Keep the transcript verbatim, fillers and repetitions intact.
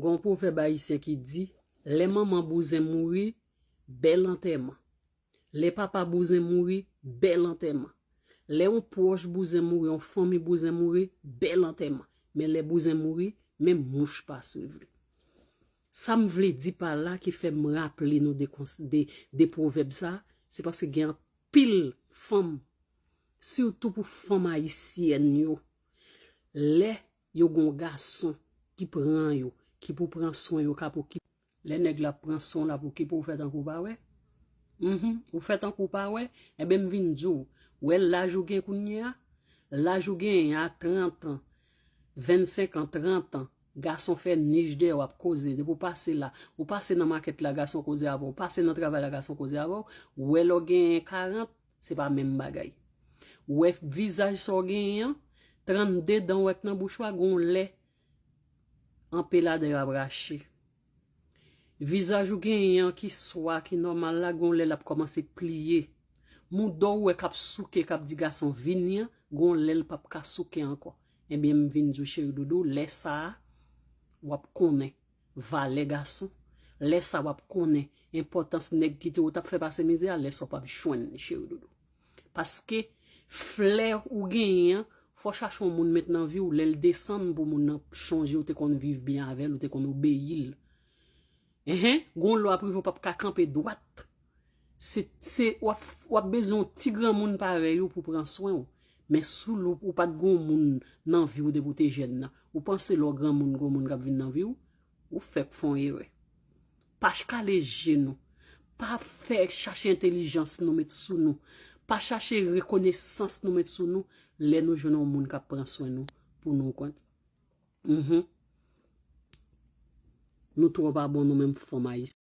Gon pwovèb ayisyen ki di, lè manman bouzen mouri, bèl antèman. Lè papa bouzen mouri, bèl antèman. Lè yon pwòch bouzen mouri, yon fanmi bouzen mouri, bèl antèman. Men lè bouzen mouri, menm mouch pa swiv li. Sa m vle di pa la ki fè m raple nou de, de, de pwovèb sa, se paske gen anpil fanm, sitou pou fanm ayisyèn yo, lè yo gon gason ki pran yo, ki pou pran swen yo, k ap okipe. Lè nèg la pran swen w, l ap okipe w, ou fè tankou w pa wè. Mhm, ou fè tankou w pa wè. Enben, m vin di w, wè laj ou gen kounye a, laj ou genyen a, trant an, vennsenk an, trant an, gason fè nich dèyè w ap koze, depi w pase la, ou pase nan makèt la, gason koze avè w, ou pase nan travay la, gason koze avè w, ou wè lè w genyen karant, se pa menm bagay. Ou wè vizaj sa w genyen an, trannde dan w wè k nan bouch ou a, gon lè, anpe ladan yo ap rache. Vizaj ou genyen an ki swa, ki nòmal la, gon lè l ap kòmanse pliye. Mouda w wè k ap souke, k ap di gason vini an, gon lè l p ap ka souke ankò. Enben, m vin di w, cheri doudou, lè sa a, w ap konnen valè gason. Lè sa a, w ap konnen enpòtans nèg ki te, ou t ap fè pase mizè a, lè sa a w p ap jwenn li, cheri doudou. Paske flè ou genyen an, fò w chache yon moun met nan vi w, lè l desann pou moun nan chonje ou te konn viv byen avè l, ou te konn obeyi l. Enhen, gon lè w ap rive w p ap ka kanpe dwat. Se, se, w ap, w ap bezwen yon ti granmoun parèy ou pou pran swen w. Men si w, ou pa t gon moun nan vi w depi w te jèn nan, ou panse lè w granmoun, gon moun k ap vin nan vi w, ou fèk fè yon erè. Pa ch-, kale je nou. Pa fè chache entèlijans nou met sou nou. Pa chache rekonesans nou met sou nou lè nou jwenn yon moun k ap pran swen nou pou nou kont. Mhm. Nou twò pa bon nou menm fanm ayisyen.